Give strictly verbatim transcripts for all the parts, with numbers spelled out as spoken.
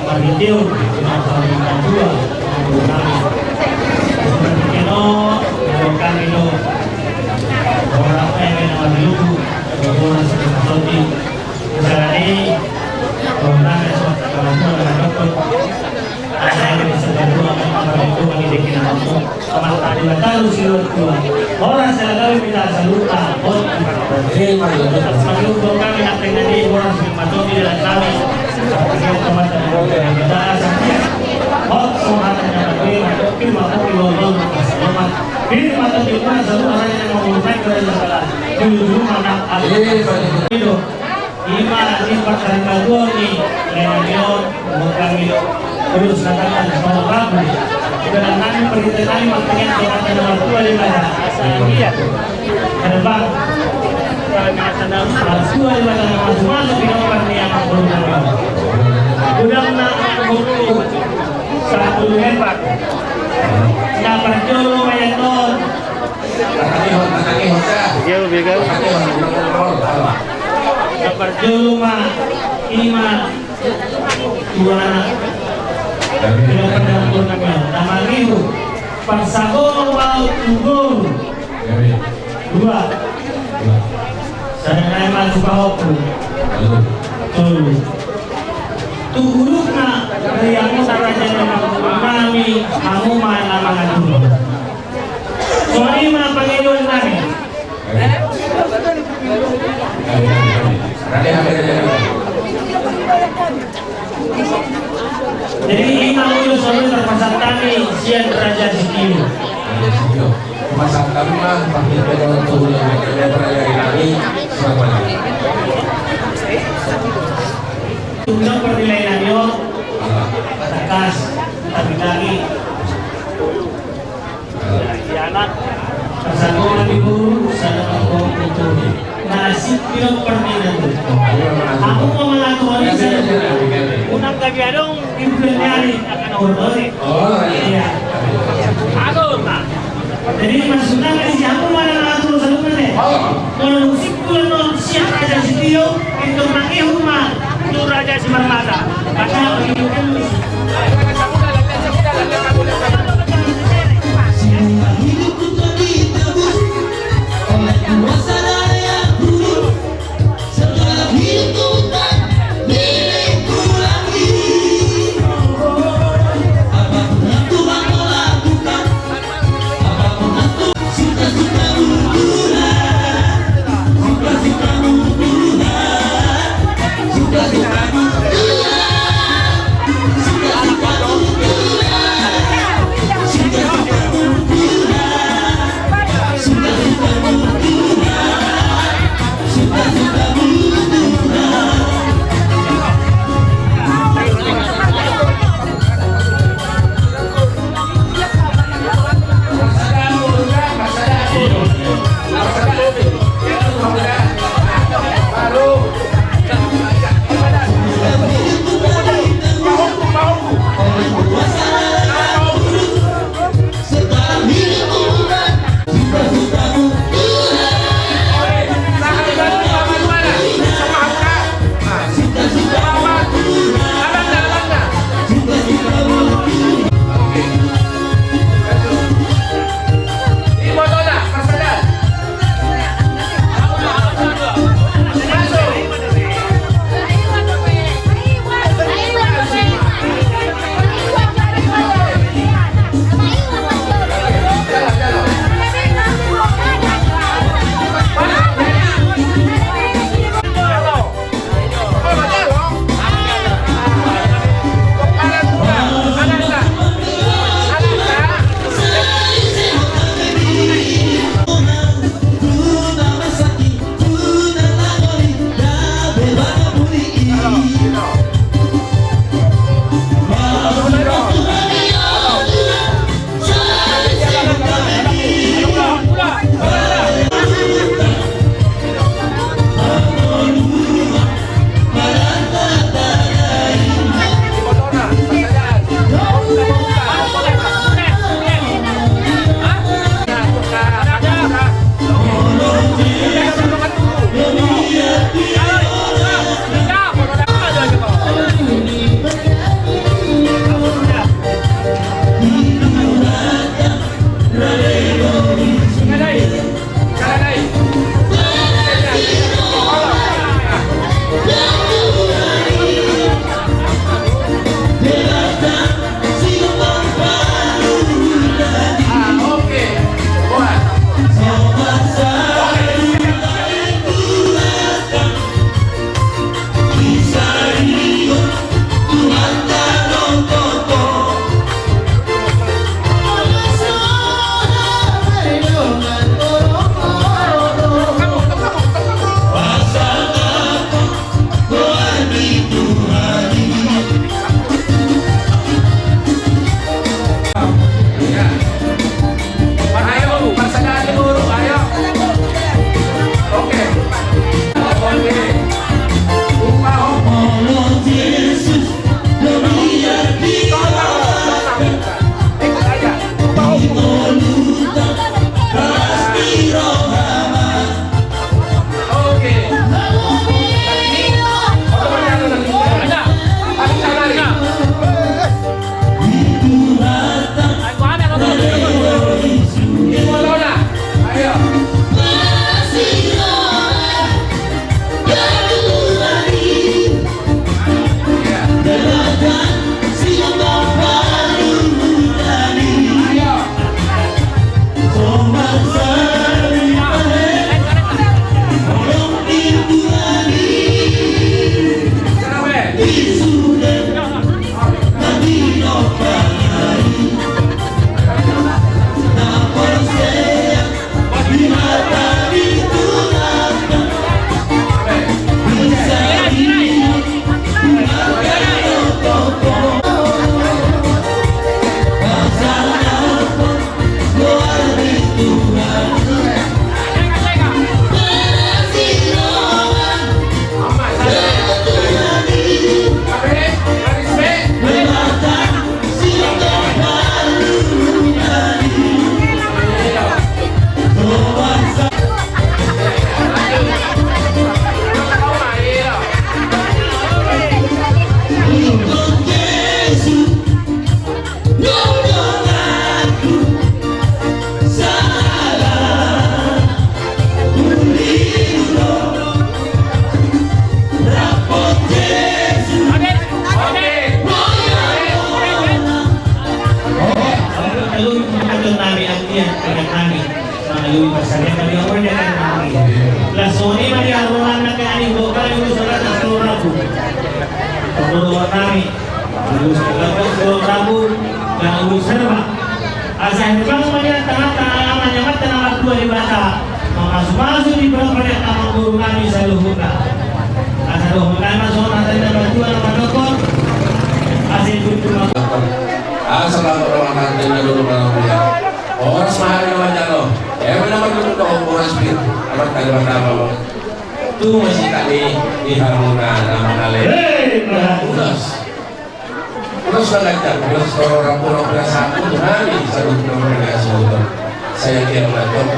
Marhite on, di masa ni pandua, pandua nami. Seperti keno, didok hami do, orang kaya na marluku, orang seperti Sala ni, orang na so, orang tua na dokter. Ada yang bisa bantu apa, apa itu, kami bikin apa. Mata di mata lu si orang tua. Orang saya tahu kita saluta, bot. Terima kasih. Semakin untuk kami nak dengan ini, orang semakin di dalam kami. Kita teman dan kita asal. Hot, so hati yang lebih, tapi mau di lomba, mas, lomba. Ini mata di mana, selalu orang yang mau main, orang yang salah. Dulu, dulu, mana, ada. Iya, Pak. Itu. Ima, ima, tarima kasih ni, dengan dia, bukan dia. Terus katakan, sama bagus. Sudah nami, perintah nami, makanya, jangan ada orang tua di mana. Iya. Ada, Bang? Orang tua di mana, masuk, masuk, di nomor ni, yang aku bilang. Udah, nak, aku satu lempar. Nak, perjolo, main, non. Iya, lebih kan? Parjolo ma, ima, dua anak. Tidak pernah pun kami. Nama Rihu. Parsagol mau tunggu. Dua. Saya naik masuk kau. Tolu. Tunggu na, dari aku saja nami, kamu mana mangatur. Songon i ma pangidoan nami. Jadi ima ulos selalu terpasang kami sian Raja Sitio. Terpasang kami ma, pasti kita untuk yang berada di kami selamanya. Untuk penilaian nami, tegas, tapi lagi. Pasangon ni boru, sada pasangon ni boru. Nasib tidak pernah itu. Aku mau mengatur ini saja. Unang gabi adong, ibu dan nyari akan ordori. Oh, iya. Aduh, nah. Jadi maksudnya kan siapa mana mengatur selalu mana? Oh. Kalau musik pula non siap aja si Tio, itu pakai rumah. Itu Raja Simarmata. Baca begitu terus. Oke, oke. Oke, oke. Mangalului parsarian nami, anggiat nami mangalului parsarian nami, anggiat nami. Laos songon i ma di haroan na kena di bokal, di ulos raja solo rabu. Pengurus nami, ulos raja solo rabu, dan ulos serba. Asa herbang ma di tangah-tangah, ala ma nian ma tangah tua Debata. Mamasumasu di peramparian amangboru nami saluhutna. Asa dohonon nami ma songon hata ni natuatua na mandok. Asa iputput ma. Asa lam roha hata ni natuatua na mandok. Horas ma hami na manjalo. Eme na mandok tu horas pir. Amat tadi pertama. Tu masih kami di hamuna na mangale. Hei, Pak. Horas. Horas na ganjang, horas na rambu, horas na satu tu hami, satu tu hami, satu tu hami. Sai anggiat ma antong.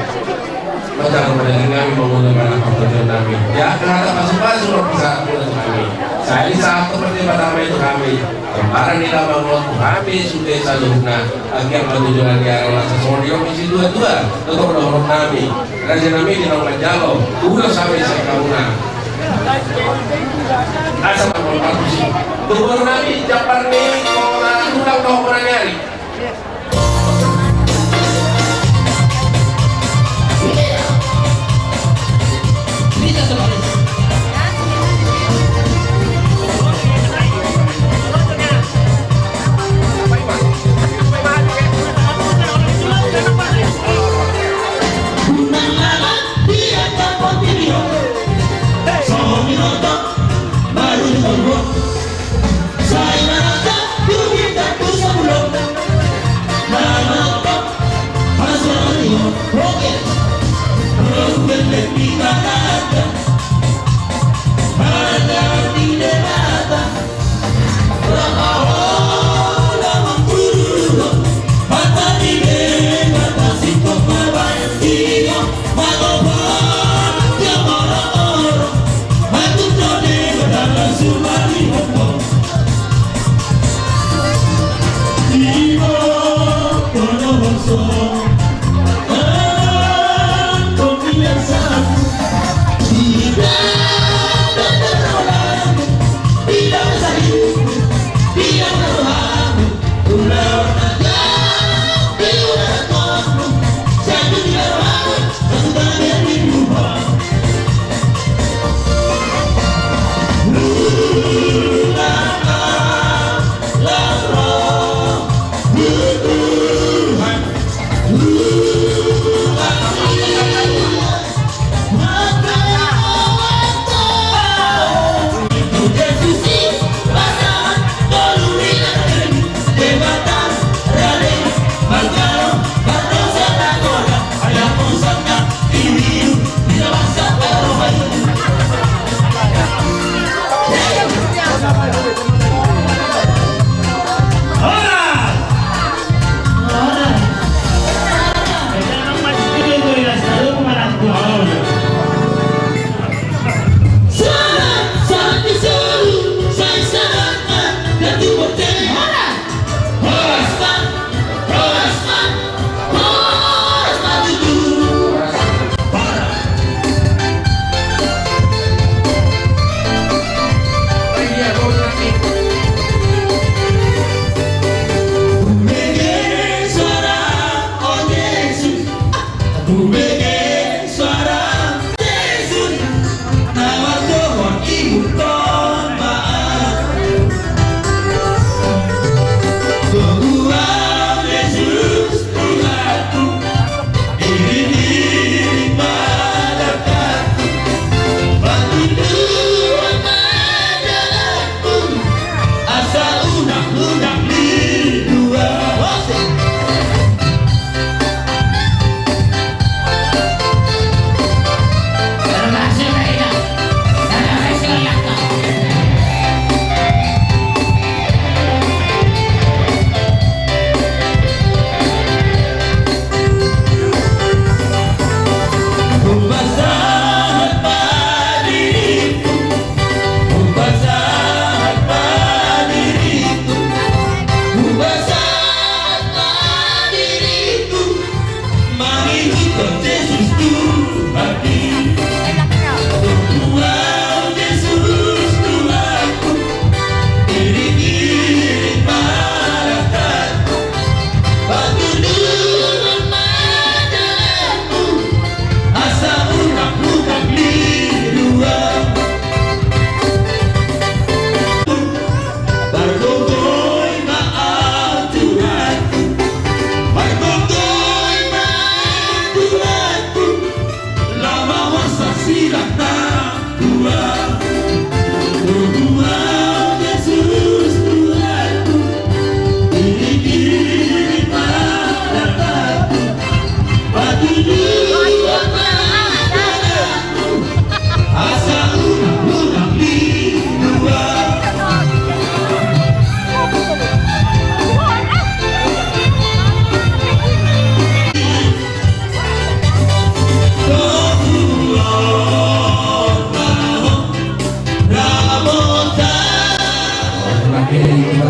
Maka mauliate nami mangolu manang partondion nami. Angka hata pasupasu ma pasahat muna tu hami. Sai sahat ma tu hami tu hami. Gambaran ni na mangolu tu hami sude saluhutna. Anggiat ma tujuan ni ari on asa songon i ma si dua-dua. Totop dohonon nami. Raja nami di naung manjalo, ulos hami sian hamuna. Asa mangolu partusi. Tubuan nami, jambar ni, kona tulang, kona nyari.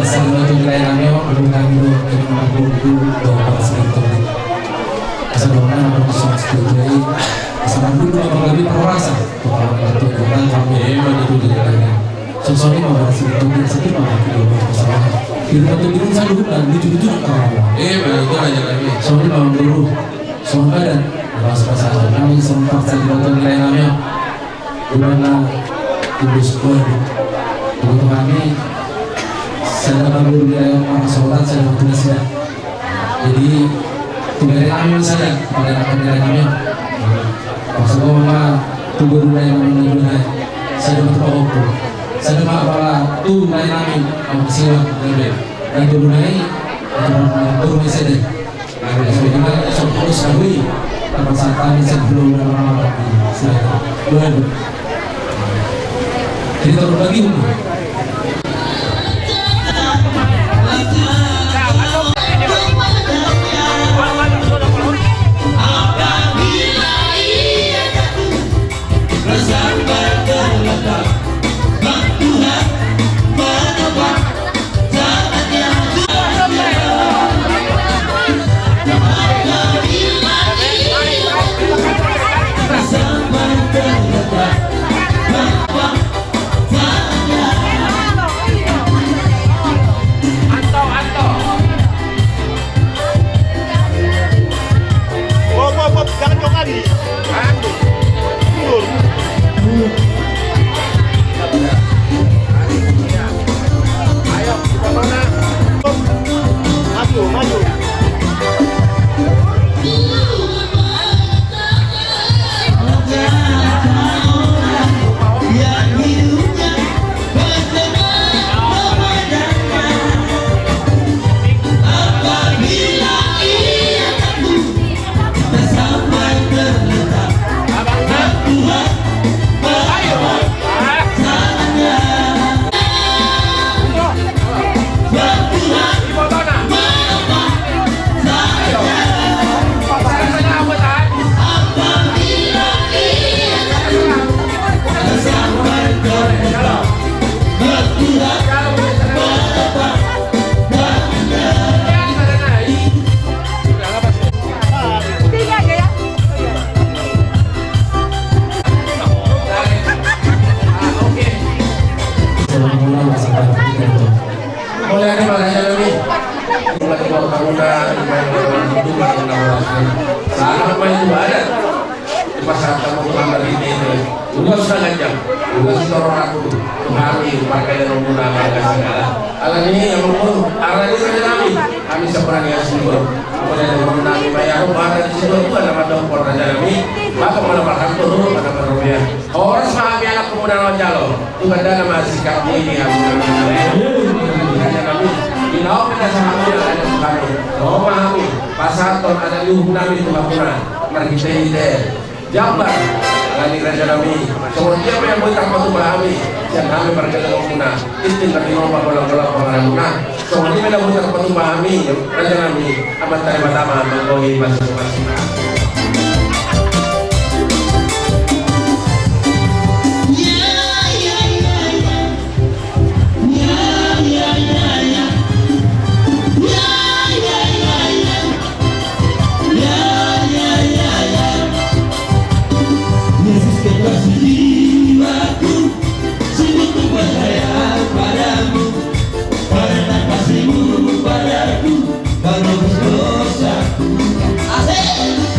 Saluhutna tu lae nami on, dulu nami do, dulu nami do, dulu do, parsiringan tu. Asa dohot na, dulu nami do, dulu nami do, asa mandulu do, dulu nami do, parhorasan. Tuhan, Tuhan, Tuhan, kami, eh, mana tu, dulu nami. So, sorry, mau bahas itu, dia sakit, mau bahas itu, mau bahas itu. Di rumah tu, dulu saluhutna, lucu-lucu, kawan. Eh, mana tu, aja lagi. Sorry, mau dulu. Songon badan, bahas-bahas apa? Nami sempat saya dibantu nilai nami. Udah lah, tulus pun. Kebutuhan ini, saya dapat guru nilai yang mana, sobat, saya dapat tugas ya. Jadi, tugas nami saja, pada anak nilai nami. Maksud gua mah, tuh guru nilai nami, nilai nami. Saya dapat apa-apa. Saya dapat apa-apa, tuh nilai nami, sama siwa, nilai. Dan guru nilai, guru nilai saya deh. Hop, hop, hop, jangan jauh kali. Mundur. Ayo, kita mana? Maju, maju. Mulai ni, makanya ni. Mulai ni, makanya ni. Selamat main ibadah. Dipasahat hamu Tuhan marhite i. Ulos na ganjang, ulos toror aku tu hami marga ni rohamuna, marga Sigala. Alani i, amang boru, alani i, raja nami, hami sian Poda ni Sidoarjo. Poda ni rohamuna, hami baen hamu, Poda ni Sidoarjo, na mandohot raja nami. Maka mana parhak tu, mana parrobean. Horas ma hami anak hamu na manjalo. Tugandana ma singkat ni hami. Raja nami, di na on pe na sahat hami, raja nami. Ro ma hami pasahathon adat ni uhum nami tu hamuna marhitehite jambar. Alani i, raja nami, songon dia pe na boi tarpatupa hami sian hami marga ni rohamuna, tintin na tinopa, bolang-bolang pangaranmuna. Songon dia pe na boi tarpatupa hami, raja nami, Amanta Debata ma manggohi pasupasu. Yesus, kekasih jiwaku, sungguh ku percaya padamu, karena kasih-Mu padaku, menebus dosaku. Asik.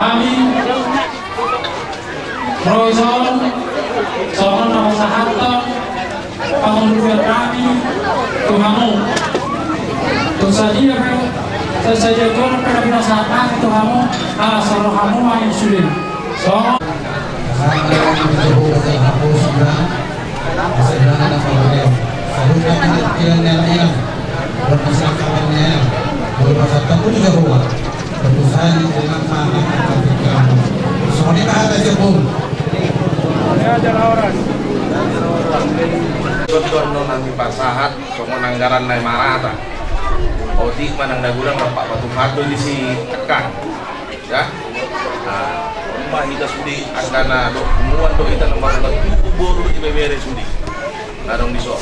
Hami ro songon na hupasahathon pangurupion nami tu hamu. Tu sadia pe, sadia jolo pe na pinasahat nami tu hamu, ala soro hamu ma i sude. Songon Songon nang dipasahat, songon anggaran na marata. Otik ma nang na godang, rampak batu hatu di si angka. Ya. Nah, ma hita sude angka na do, muan do hita na marata tu boru di bebere sude. Adong di son.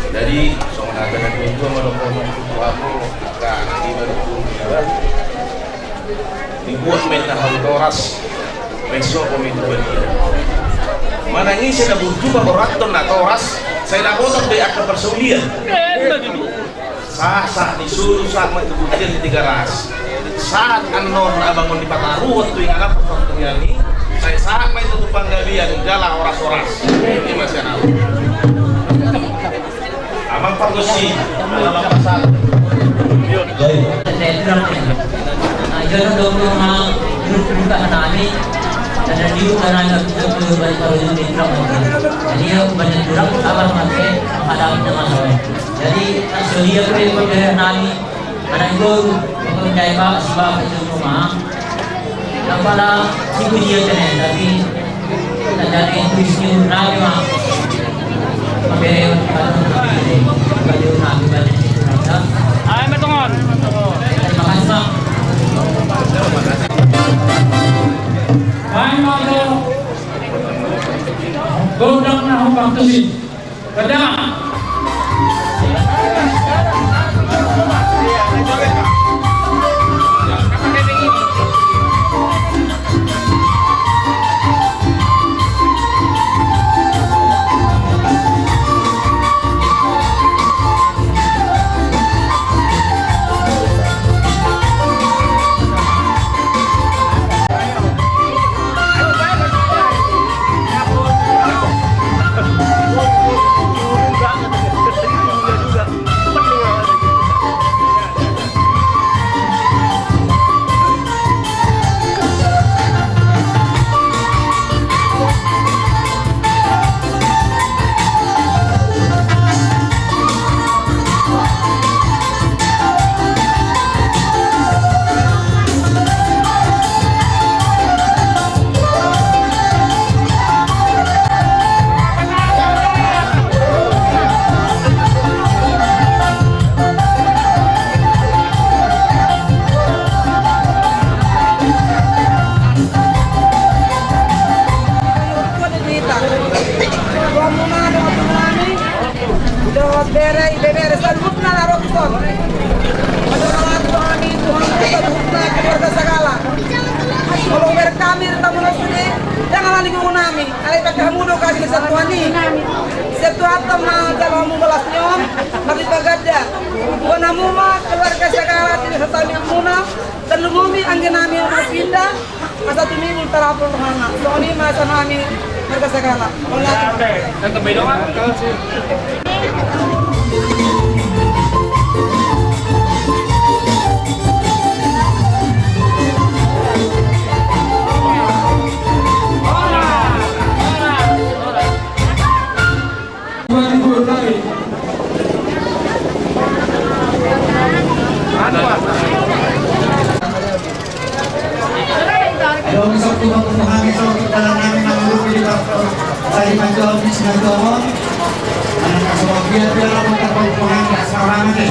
Jadi songon hata na tuatua ma dohonon tu hamu, angka na iba dohot boru. Dibuat ma inna hamu toras, meso komi dua dia. Manang ise na burju paborathon na toras, sai dapotan be angka parsaulian. Sahat, sahat ni solu, sahat ma tu bontean ni Tigaras. Sahat annon abang on dipataruhon tu inganan parsaulian i, sai sahat ma i tu panggabean jala horas-horas. Ima sian au. Amang pargonsi, amang pasahat. Jadi, jadi, Manang i do, pangkataion nami, manang i do, pangkataion nami, sibahen tu rumah. Apala sibudia kene, tapi tanda ni tulis ni nami ma. Pake padu nami, padu nami, padu nami. Ai, ma tongon. Terima kasih, Pak. Baik, Pak. Godang na humbang tusi. Dohot bere, ibebere saluhutna na ro tuson. Mandok salawat tu hami, tu hami saluhutna keluarga Sagala. Molo bereng hami, tamu na sude, dang ala ni gogo nami. Alai pake hamu do gabe ni Tuhan i. Sian Tuhanta ma jalo hamu balas ni on, marlipatganda. Boan hamu ma keluarga Sagala, di hami muna, tarlumobi anggi nami Mas Winda. Asa tumimbul tarapul rohana. Songon i ma sian hami marga Sagala. Oke, tetap bedongan. Adong so tu hami so tu dalan nami na mangurung di pastor. Sai manjawab di sini jawab. Anak kasih dia dia lah buat apa pengen tak sekarang aja.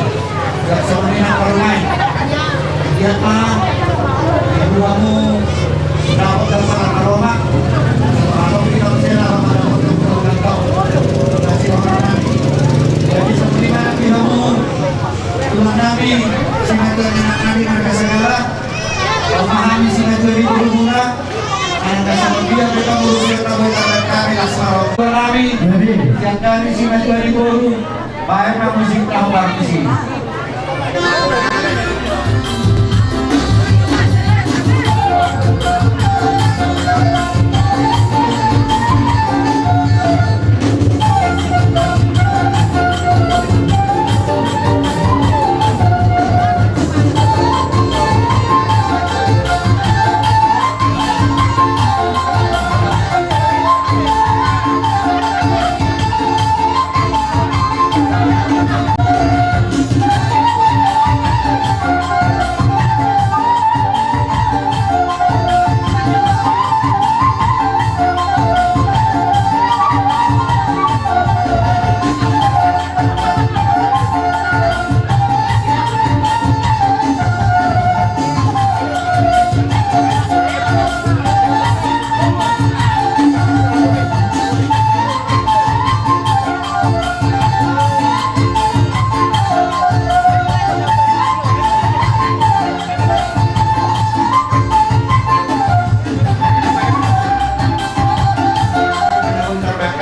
Gak semuanya nak perlu main. Dia mah dua mu. Dapat dasar aroma. Kalau kita bisa lah pada waktu itu nggak tahu. Kasih orang. Jadi seperti mana kita mau. Tulang nami, sinatuan ni anak nami marga Sagala. Pahami sinatuan ni gurumuna. Anak nami, dia mereka guru, dia tahu, dia tahu, kami, Lasmaro. Tulang nami, jadi, siap kami sinatuan ni guru. Baik, kamu sih, tahu, bagus sih.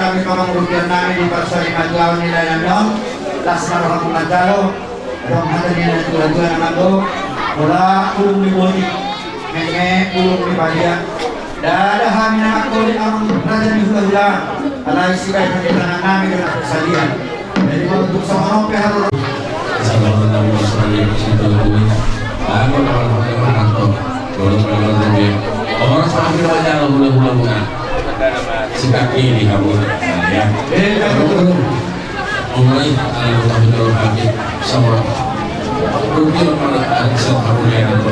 Hami pamangurupion nami di parsarimatua ni layanan on, las ma rohamu manjalo, adong hata ni natuatua na mandok, pola ulung ni boti, meme ulung ni padia. Ndada hami na mangkolit amang raja ni hulahula, alai sibahen ni tangan nami do na sadian. Jadi molo tung songon on pe haru. Sabar nami masuk di situ. Aku kawan-kawan kantor. Kalau kawan-kawan dia. Orang sampai banyak hulahula muna. Sikap ini kamu. Ya. Eh, kamu. Mulai, eh, kami kalau kami sama. Rugi mana ada sama kamu ya, kamu.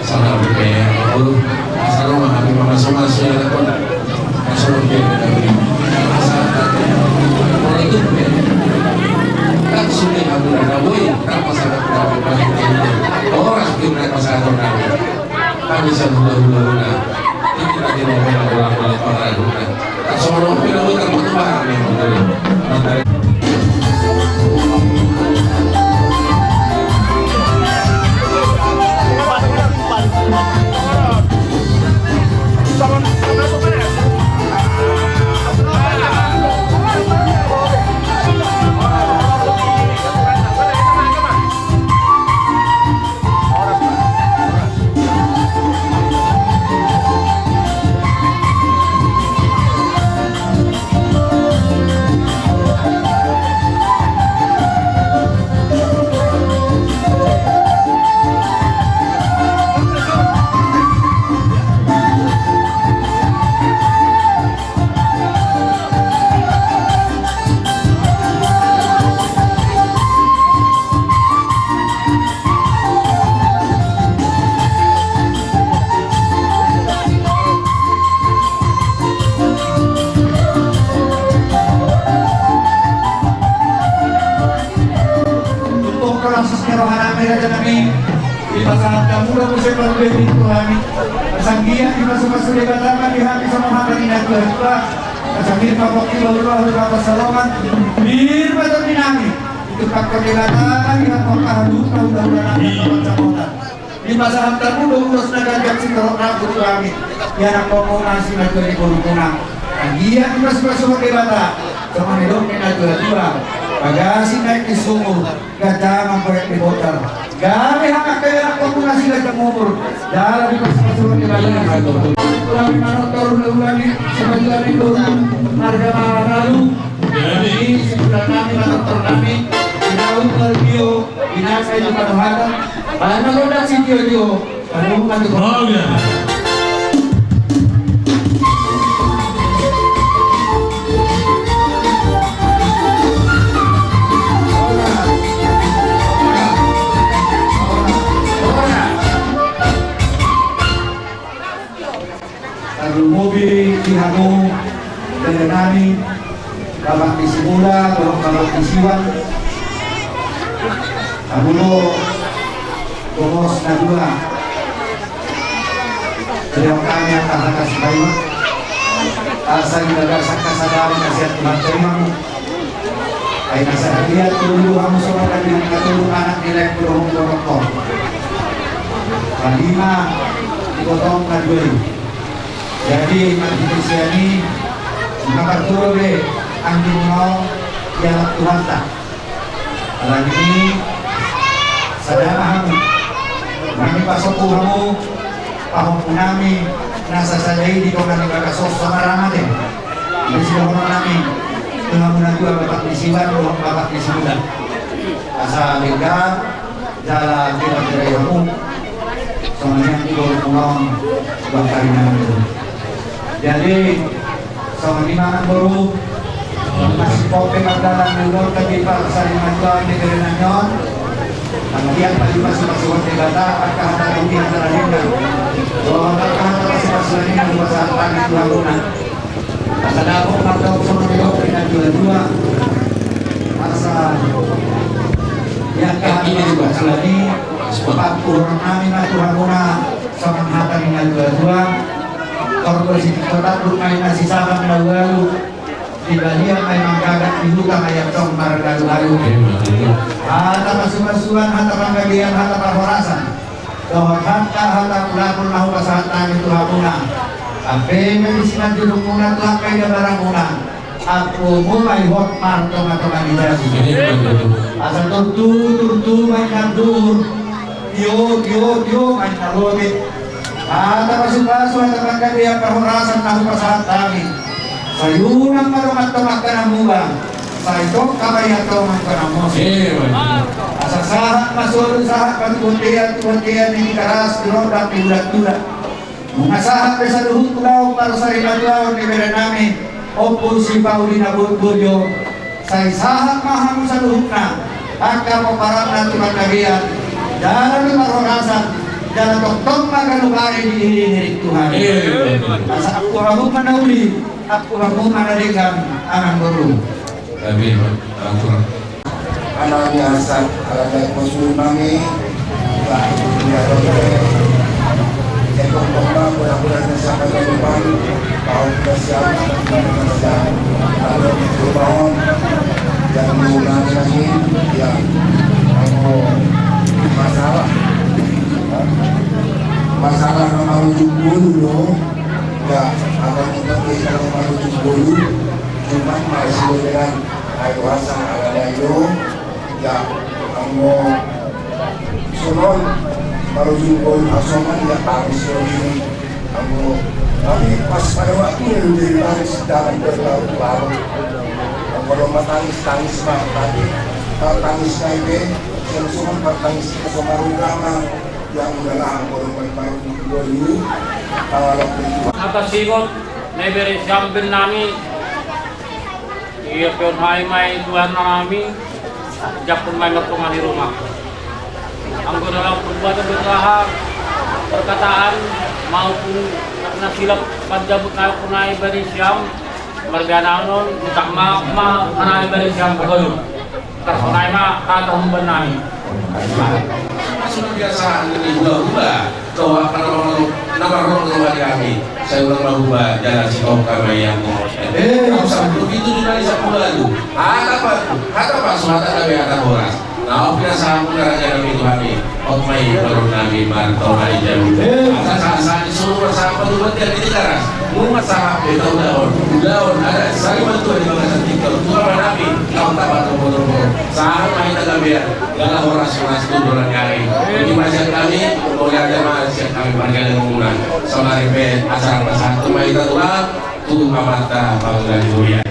Sana budaya, aduh, asal rumah kami mamasu-masu ya, aduh. Asal rumah kami. Asal rumah kami. Kalau itu, kan sudah kamu dah, woi, kan masyarakat kami, orang sudah masyarakat kami. Kami bisa hula-hula, hula. Ini kita tidak mau ulang-ulang orang, hula. Tumpuk rohas ni roha nami, raja nami. Dipasahat hamu do muse parbue ni Tuhan i. Sanggiat dipasu-pasu Debata ma di hami songon hata ni natuatua. Sanggiat ma pongki bahulbahul, hata salongan. Pir ma tondi nami. Ditumpakkon Debata ma di hami halumpang hulahula nami, samotan. Dipasahat hamu do ulos na ganjang sitorop rambu tu hami. Di anakkonmuna, si natua ni borumuna. Sanggiat dipasu-pasu Debata songon nidok ni natuatua. Bagas i naek ni sumur. Ganjang ma borek ni bondar. Gabe hangangka i anakkonmuna, si ganjang umur. Jala dipasu-pasu Debata na sahat. Hami manortor hulahula ni, simatua ni boru, marga Manalu. Jadi, sibulan nami manortor nami. Sinaut Balbio, binasa itu panuhatan. Bahan gondang sitio-tio. Aduh, mantap. Oh, iya. Tarlumobi di hamu, dada nami, Bapak di Simula, Bapak, Bapak di Siwan. Hamu do, Bongos na dua. Terima kasih atas, atas baik. Asa di bagasan kasadaran, kasihan Tuhan terima. Ai na sahadian tolu hamu songon na di angka tolu anak ni lae, tolu hamu borok. Palima di potong na dua i. Jadi marhite sian i, na parjolo be anggi muna on dialap Tuhanta. Alani i Sada ma hamu, nami pasombu hamu pahompu nami na sasada i di tonga ni bagas on, songon i ma ate. Di sidohonon nami tu hamu na tua, bapak ni siwan dohot bapak ni sibulan, asa denggan jala dipardirai hamu songon i di boru muna on tu angka ari nami. Jadi songon i ma amang boru, masih pope mardalan di ulaon tadi parsarimatua ni bere nami on. Anggiat ma dipasupasu Debata angka hata na uli, hata na denggan dohot angka hata pasupasuan i na hupasahat hami tu hamuna. Asa dapot mardongan songon i dohot na tua-tua. Asa di angka hata pasupasuan i, pangkuhon nami ma tu hamuna songon hata ni na tua-tua. Torop do sitik, tonduk ma i na sisabang na ualu, di balian ma i manggagak, di huta ma i antong margalu-galu. Hata pasupasuan, hata panggabean, hata parhorasan dohot hata, hata ulapul na hupasahat hami tu hamuna. Ampe ma i di simanjujungmuna tu angka idabaramuna. Ampumu ma i hot martonga-tonga ni jabu. Asa turtu, turtu ma i na duhur, tio, tio, tio ma i na lote. Hata pasupasu, hata panggabean, parhorasan na hupasahat hami. Sai unang ma dongan-dongan angka na muba, sai tongka ma i antong angka na mose. Asa sahat ma solu, sahat ma tu bontean, tu bontean ni Tigaras, di rondang ni Bulan Tudak. Nunga sahat be saluhut ulaon parsarimatuaon ni bere nami Ompu si Paulina Boyo, sai sahat ma hamu saluhutna angka pomparanna tu panggabean jala tu parhorasan, jala tongtong ma ganup ari diiring-iring Tuhan. Asa ampu hamu ma na uli, ampu hamu ma na denggan, amang boru. Amin. Ampun. Ala ni asa, ala ni pasu nami, ba, ia dope. Ia tongtong ma, bola-bola na siapa na depan, bau na siapa, na siapa. Ala ni pasu bau, ia ni nami nami, ia. Anggo masalah. Masalah na marujung ngolu do, ia, ala ni pasu na marujung ngolu, cuma masih dengan ayo asa ala ni ayo. Ia, anggo songon marujung ngolu hasongan, ia, tangis do i. Anggo, tapi pas pada waktu na jadi tangis dalam berlarut-larut. Anggo doma tangis, tangis ma, tapi, eh, tangis na i pe, songon, songon partangis na so marugama, ia udahlah, anggo doma marujung ngolu, eh, waktu itu. Hata singot na ibere sian bere nami. Ia pe on, hami ma i tuan nami, jampon ma i martonga ni ruma. Anggo dalam perbuatan, berusaha, perkataan maupun na silap panjabut na hupuna i bani siam, marbianan on, utak ma, ma, hana i bani siam, pokokna. Tarsonai ma hata umbahen nami. Songon biasa ni hula-hula, dohot angka na marrongga di hami, sai unang ma huba jala sitongka ma i. Eh, usaha begitu di bani sampulu alu. Hata pa, hata pasu, hata gabe, hata horas. Na opi na sahapuna raja nami tu hami. Hot ma i boru nami martonga ni jabu. Eh. Asa sahat-sahat ni solu ma sahap tu bontean ni Tigaras. Nunga sahap be ulaon, ulaon adat sari matua di bagasan tingki on. Tua ma nami, tau taba topo-topo. Sahat ma hita gabean, jala horas-horas tu dolan ni ari. Ima sian hami, mauliate ma sian hami parjolo muna. Saonari pe acara pasahat tu ma hita tu, tu Amanta Panggabean.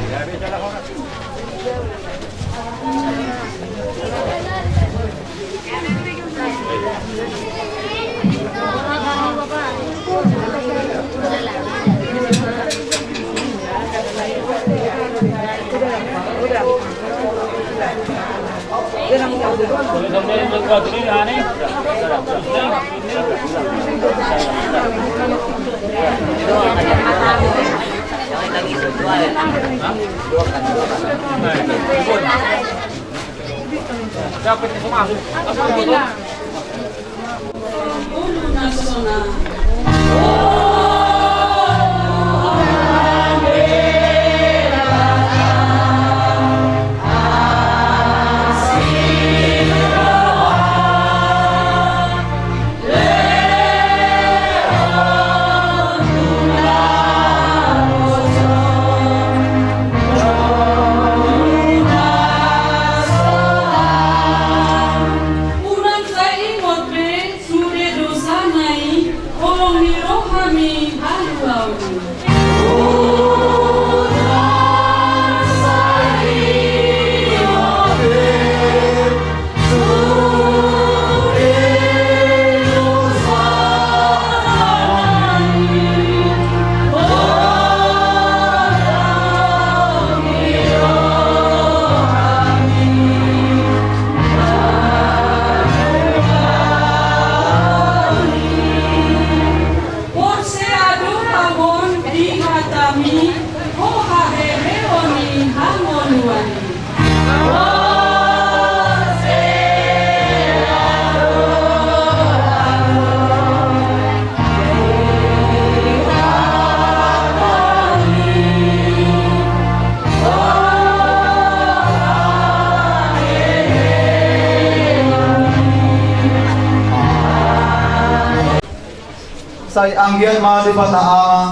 Sai anggiat ma Debata Ama,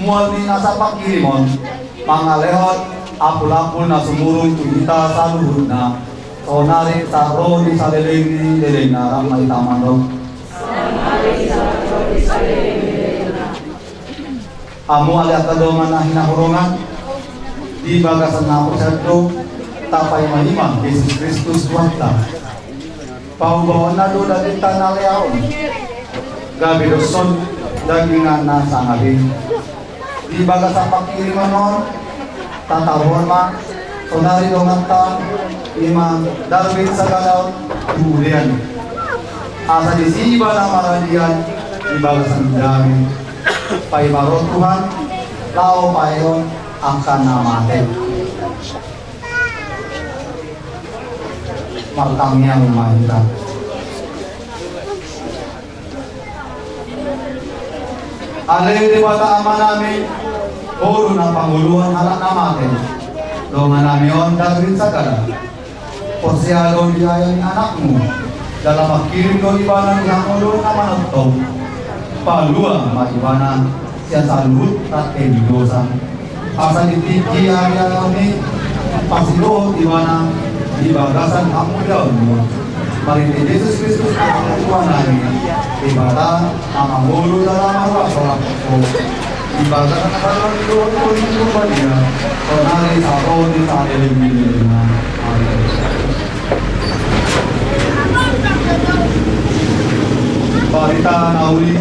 mual ni nasa pangkirimon, mangalehon ampulapul na sumurung tu hita saluhutna, sonari sahat ro di saleleng ni lelengna. Rap ma hita mandok. Hamu ale angka dongan na hinaholongan, di bagasan na porsea do tapaima-ima Jesus Kristus Tuhanta. Paubaonna do dagingta na leaon, gabe doshon dagingna na sangap i. Di bagasan pangkirimon on, tataruhon ma sonari donganta, ima Darwin Sagala tu udean, asa disi ibana maradian di bagasan dame. Paima ro Tuhan laho paeon angka na mate. Martangiang ma hita. Ale Debata Amanami, Ho do na pangoluhon halak na mate donganmi on Darwin Sagala. Porsea do di ayah ni anakmu, jala mangkirim do ibana di hangoluan na manongtong. Palua ma ibana sian saluhut rante ni dosa. Asa di tingki ari-ari on i, pasidohot ibana di bagasan hamuliaonmu. Marhite Jesus Kristus Tuhannami, Debata na mangolu jala maruas horas ho. Di bagasan na paduahon ni Tondi Porbadia, sonari sahat ro di saleleng ni lelengna. Amen. Barita na uli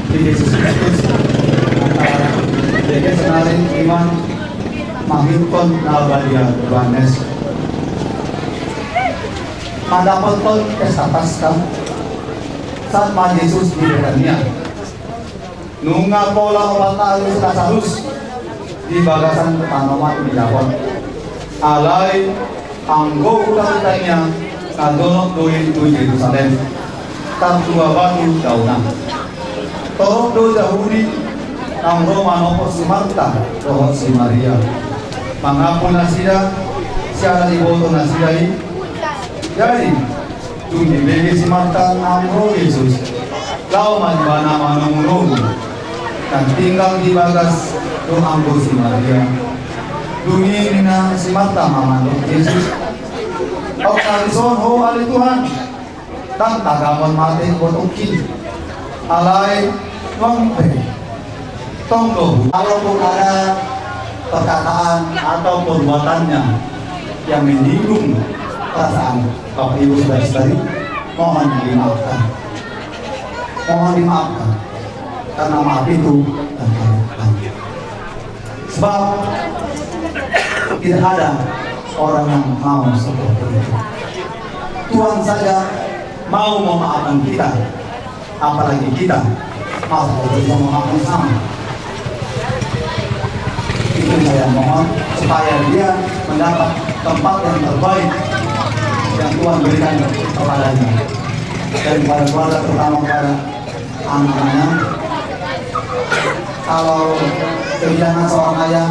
di Jesus Kristus. Jadi sonari ima mangihuthon na badia Johannes. Mandapothon pesta Paskah, sahat ma Jesus di Betania. Nunga pola opat ari si Lasarus di bagasan tanoman ni dapot. Alai anggo huta Betania na jonok do i tu Jerusalem, tartua batu daona. Torop do Jahudi naung ro manopot si Marta dohot si Maria, mangapu nasida siala diboto nasida i. Jadi dung dibege si Marta naung ro Jesus, laho ma ibana manomu-nomu. Nang tinggal di bagas do anggo si Maria. Dung i ninna si Marta ma mandok Jesus, "Aut na dison Ho ale Tuhan, ndang tagamon mate ibotongki. Alai nuaeng pe tong do." Kalaupun ada perkataan atau perbuatannya yang menyinggung perasaan Bapak Ibu Saudara-saudari, mohon dimaafkan. Mohon dimaafkan. Karena maaf itu dan maafkan. Sebab tidak ada orang yang mau seperti itu. Tuhan saja mau memaafkan kita, apalagi kita masa kita bisa memaafkan sama. Itu saya mohon supaya dia mendapat tempat yang terbaik yang Tuhan berikan kepadanya. Dan kepada keluarga, terutama kepada anak-anaknya, kalau kehilangan seorang ayah,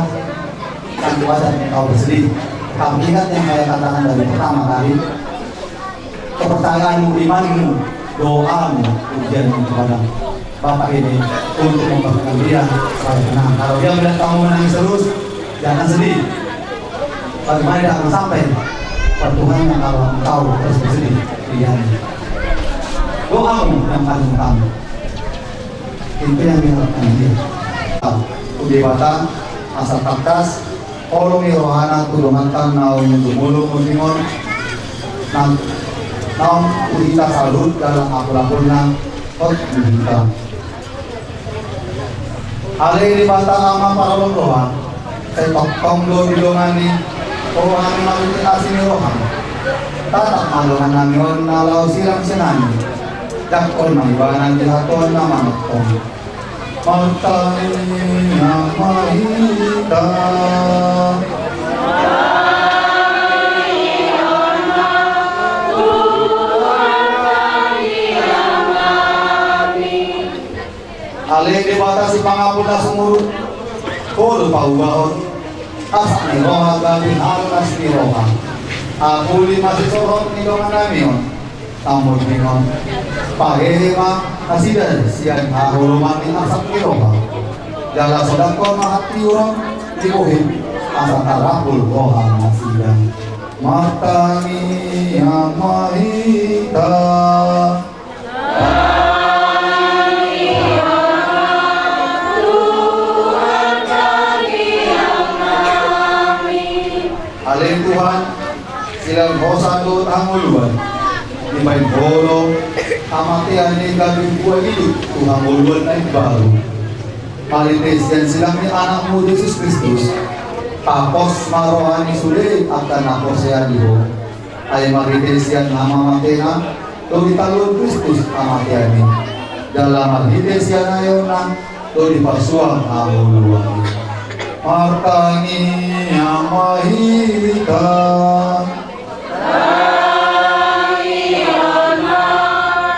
kan wajar kalau bersedih. Tapi ingat yang saya katakan dari pertama tadi, kepercayaanmu, imanmu, doamu, ujianmu kepada Bapak ini untuk memperkenalkan dia supaya tenang. Kalau dia melihat kamu menangis terus, jangan sedih. Bagaimana dia akan sampai pertemuannya kalau engkau terus bersedih? Iya. Doamu yang paling utama. Itu yang diharapkan dia. Udah bata, asal takas, holong ni rohana tu dongan tano naung jumolo mundingon, nang naung tu hita saluhut dalam apul-apulna, hot di hita. Ale Debata Ama parholong roha, sai tongtong do didongani rohami marhite asi ni roham. Tatap ma dongannami on na laho sirang sian hami. Jangkon ma ibana di hatoan na manongtong. Martangiang ma hita. Ale Debata sipangapul na sumurung, Ho do paubahon, asak ni roha gabe halulas ni roha. Apuli ma sisorot ni dongannami on. Namun ninna, pahehe ma nasida sian haholomon ni arsak ni roha. Jala sodangkon ma hatiuron ni bohit, asa tarapul roha nasida. Martangiang ma hita. Ale Tuhan, silang hosa dohot hangoluan, dibahen Ho do hamatean ni gabe huagido tu hangoluan na imbaru. Marhite sian silang ni Anakmu Jesus Kristus, tapos ma roha ni sude angka na porsea di Ho. Ai marhite sian hamamatena, do ditaluhon Kristus hamatean i. Jala marhite sian aeona, do dipasuang hangoluan i. Martangiang ma hita.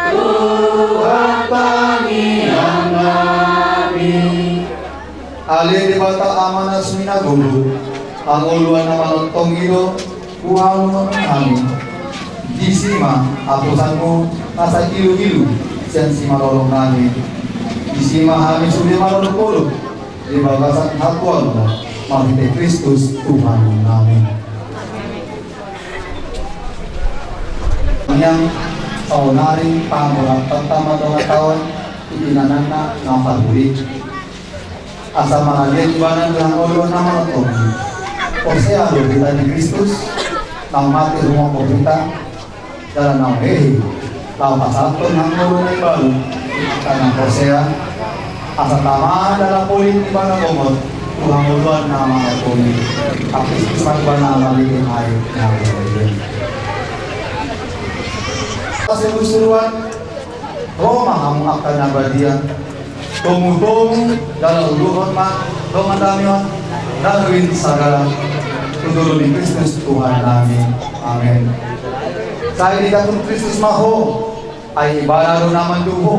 Tuhan, tangiangnami. Ale Debata Ama na suminagogo, hangoluan na manongtong i do huhalungonon hami. Disi ma apusanmu na sai iluilu sian simalolongnami. Disi ma hami sude marolopolop di bagasan hatuaonmu, marhite Kristus Tuhannami. Niang saonari pamurattanta ma dongan taon di inananna na parhuri. Asa mangalia ibana di hangoluan na manongtong i. Porsea do hita di Kristus, naung mate humophop hita, jala naung hehe, laho pasahathon hangoluan na imbaru, angka na porsea, asa tama jala polin ibana gomot tu hangoluan na manongtong i. Pakristus ma ibana marhite aek na badia i. Suru-suruan, ro ma hamu angka na badia. Tomutomu jala uluhon ma dongan dami on, darwin sagala, tu dolok ni Kristus Tuhannami. Amen. Sai didaton Kristus ma ho, ai ibana do na manjou ho.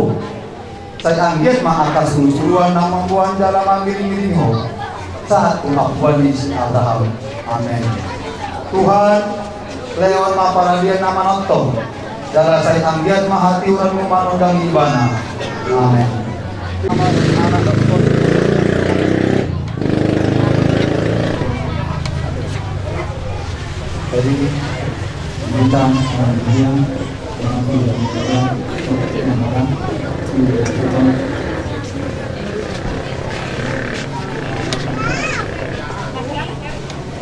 Sai anggiat ma angka suru-suruan na mamboan jala mangiring-iring ho, sahat tu ampuan ni si Abraham. Amen. Tuhan, lehon ma paradian na manongtong, jala sai anggiat ma hatiuronmu manondangi ibana. Amen. Jadi, kita, eh, dia,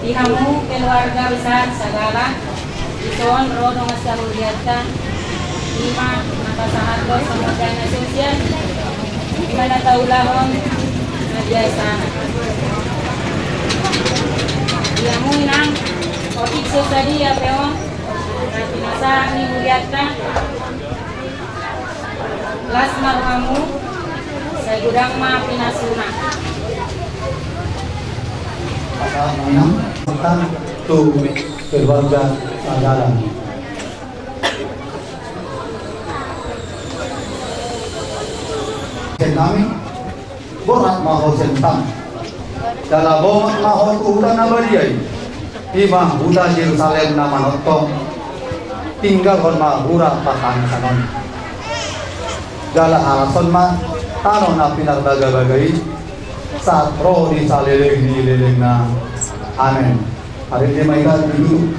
Di hamu keluarga besar sagala, dison ro dongan sahurianta, ima na pasahathon samordana sosial, ima na taulahon na biasa. Di hamu inang, otik so sadia pe on, na pinasahat ni hurianta. Las ma rohamu, sai godang ma pinasuna. Pasahat ma inang, tu keluarga sagala. Sian hami, borhat ma ho sian tano. Jala bongot ma ho tu huta na badia i. Ima huta Jerusalem na manongtong. Tinggalhon ma hura parhansean on. Jala halashon ma tano na pinarbagabaga i, sahat ro di saleleng ni lelengna. Amen. Ari ni ma ita duduk.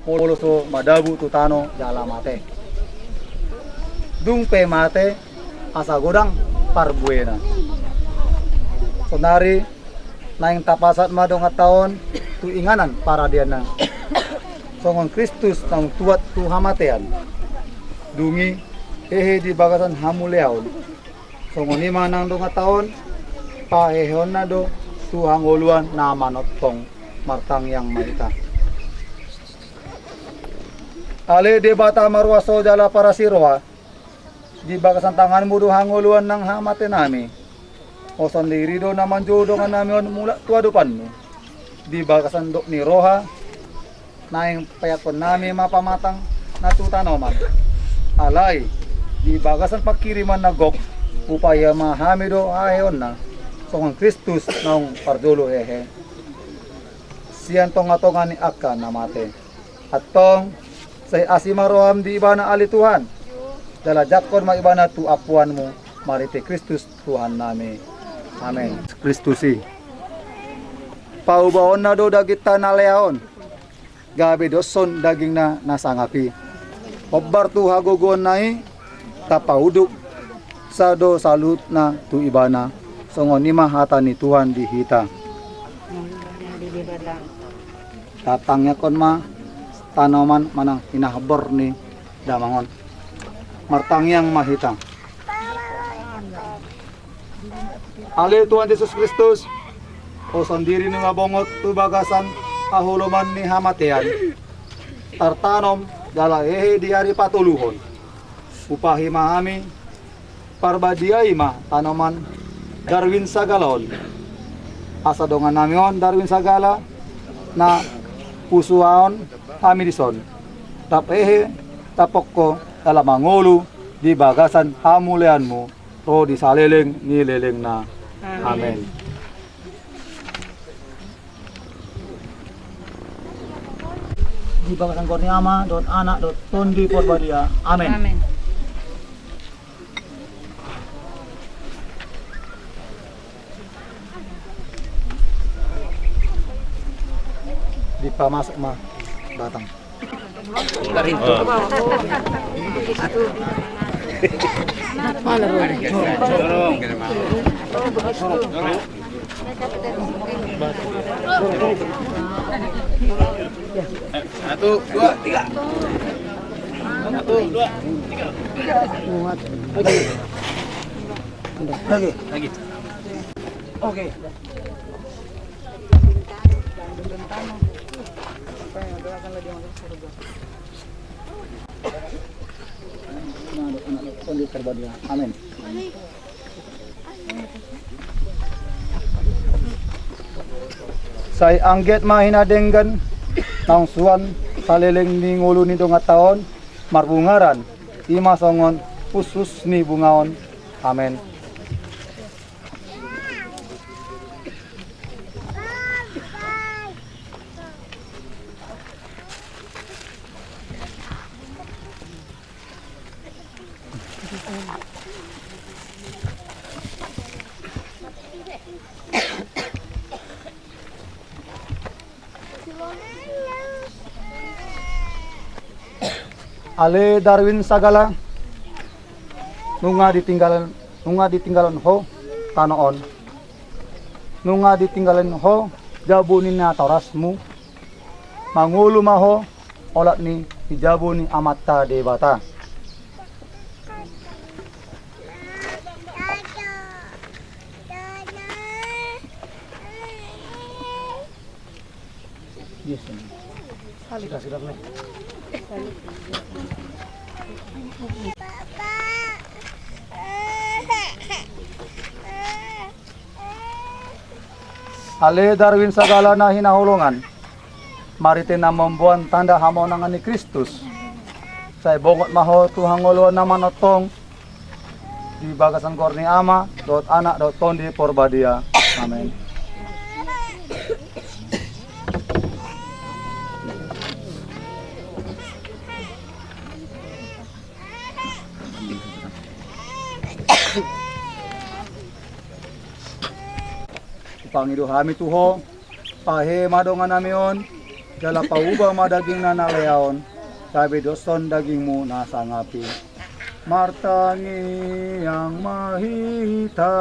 molo so madabu tu tano jala mate. Dung pe mate, asa godang parbuena. Sonari naeng tapasahat ma donganta on tu inganan paradianna, songon Kristus naung tuat tu hamatean. Dung i hehe di bagasan hamuliaon. Songon i ma nang donganta on, paheheonna do tu hangoluan na manongtong. Martangiang ma hita. Ale Debata maruas roha jala parasi roha, di bagasan tanganmu do hangoluan nang hamatenami. Ho sondiri do na manjou dongannami on mulak tu adopanmu. Di bagasan dok ni roha, naeng paihutonnami ma pamatang na tu tanoman. Alai, di bagasan panghirimon na gok, hupaima hami do haheheonna, songon Kristus naung parjolo hehe sian tongatonga ni angka na mate. Antong, sai asi ma roham di Ibana ale Tuhan, jala jangkon ma Ibana tu ampuanmu, marhite Kristus Tuhannami. Amen. Kristus i. Paubaonna do daginta na lea on, gabe doshon dagingna na sangap i. Hombar tu hagogoonna i, tapauduk sa do saluhutna tu Ibana, songon i ma hata ni Tuhan di hita. Tatangiangkon ma tanoman manang hinahombor ni damang on. Martangiang ma hita. Ale Tuhan Jesus Kristus, ho sondiri nunga bongot tu bagasan haholoman ni hamatean, tartanom jala hehe di ari patoluhon. Hupaima hami, Parbadia i ma tanoman Darwin Sagala on. Asa dongannami on Darwin Sagala na pusuaon hami dison, rap hehe, rap pongko, jala mangolu di bagasan hamuliaonmu, ro di saleleng ni lelengna. Amen. Amen. Di bagasan goar ni Ama, dohot Anak, dohot Tondi Porbadia. Amen. Amen. Dipamasuk ma batang. Satu, dua, tiga. Satu, dua, tiga. Lagi. Lagi. Oke. Amin. Sai anggiat ma hinadenggan naung suan saleleng ni ngolu ni donganta on marbungaran, i ma songon ushus ni bunga on. Amen. Ale Darwin Sagala, nunga ditinggalon, nunga ditinggalon ho tano on. Nunga ditinggalon ho jabu ni natorasmu. Mangolu ma ho olat ni di jabu ni Amanta Debata. Ale Darwin Sagala na hinaholongan, marhite na mamboan tanda hamonangan ni Kristus, sai bongot ma ho tu hangoluan na manongtong, di bagasan goar ni Ama, dohot Anak, dohot Tondi Porbadia. Amen. Hupangido hami tu ho, pahehe ma dongannami on, Jala pauba ma dagingna na leaon, gabe doshon dagingmu na sangap i. Martangiang ma hita.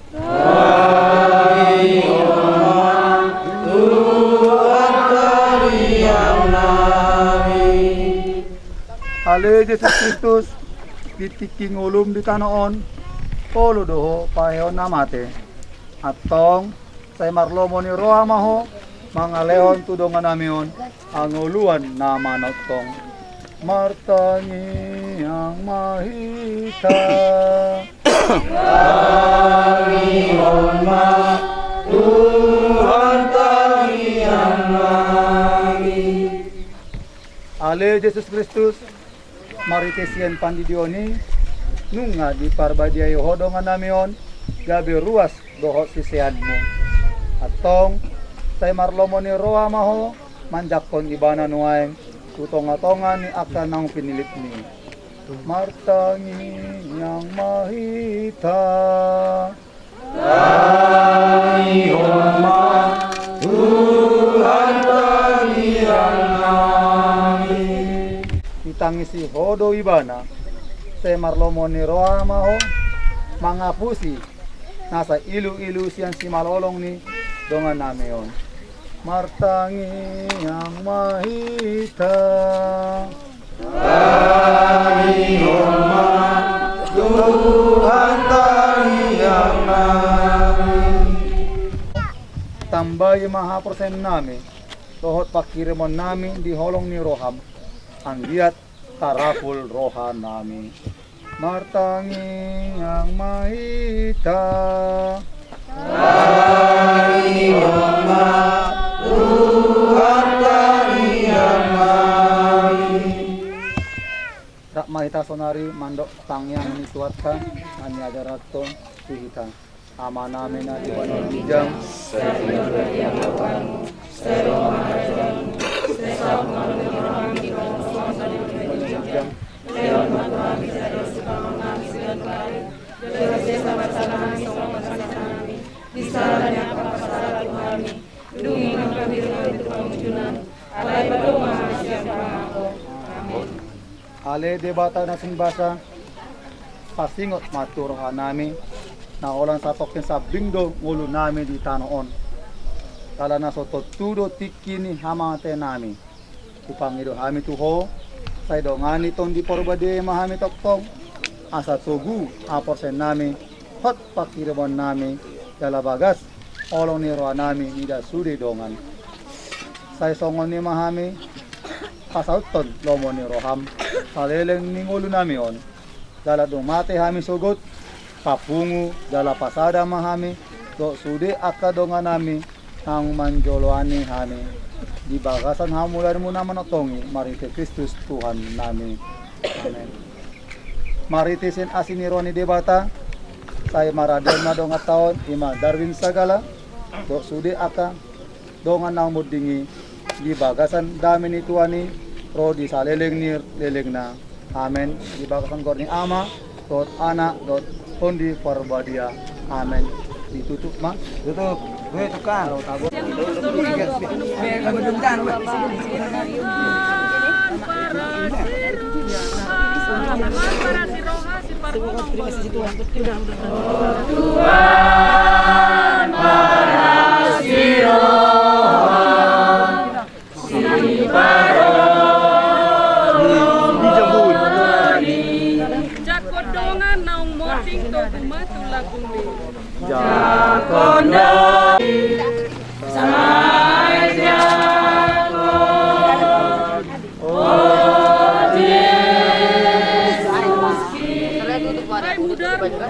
Tangiang ma Tuhan tangiang nami. Ale Jesus Kristus, di tingki ngolum di tano on, olo do ho paeon na mate. Antong, sai marlomo ni roha ma ho, mangalehon tu dongan nami on, hangoluan na manongtong. Martangiang ma hita. Tangiang ma Tuhan tangiang nami. Ale Jesus Kristus, marhite sian pandidion i, nunga diparbadiai ho dongan nami on, gabe ruas dohot siseanmu. Antong, sai marlomo ni roha ma ho, manjangkon ibana nuaeng, tu tonga-tonga ni angka naung pinillitmi. Martangiang ma hita. Tangiang ma Tuhan tangiang nami. Ditangisi ho do ibana, sai marlomo ni roha ma ho, mangapusi nasa ilu-ilu sian simalolong ni dongan nami on. Martangiang ma hita. Tangiang ma Tuhan tangiang nami. Tambai ma haporseaon nami, dohot panghirimon nami di holong ni roham, anggiat tarapul roha nami. Martangiang ma hita. Tangiang ma Tuhan tangiang nami. Rap ma hita sonari mandok tangiang ni Tuhanta, na niajarhon tu hita. Amanami na di banua ginjang. Ale Debata na simbasa, pasingot ma tu rohanami, na holan satongkin sambing do ngolunami di tano on. Jala na so tontu do tingki ni hamateannami. Hupangido hami tu Ho, sai dongani Tondi Porbadia i ma hami tongtong, asa togu haporseaonnami, hot panghirimonnami, jala bagas holong ni rohanami mida sude dongan. Sai songon i ma hami pasauthon lomo ni roham, saleleng ni ngolunami on. Jala dung mate hami sogot, papungu jala pasada ma hami dohot sude angka donganami naung manjoloani hami di bagasan hamuliaonmu na manongtong i marhite Kristus Tuhannami. Amen. Marhite sian asi ni roha ni Debata, sai maradian ma donganta on, i ma Darwin Sagala dohot sude angka dongan naung monding i di bagasan dame ni Tuhan i ro di saleleng ni lelengna. Amen. Di bagasan goar ni Ama dohot Anak dohot Tondi Porbadia. Amen. Ditutup ma. Tutup. Gue tukang. Tahu, tahu. Tuhan, parasi roha. Jangkon dongan naung monding togu ma tu lambungmi. Jangkon dongan. Sai jangkon. Ai muda, muda, muda.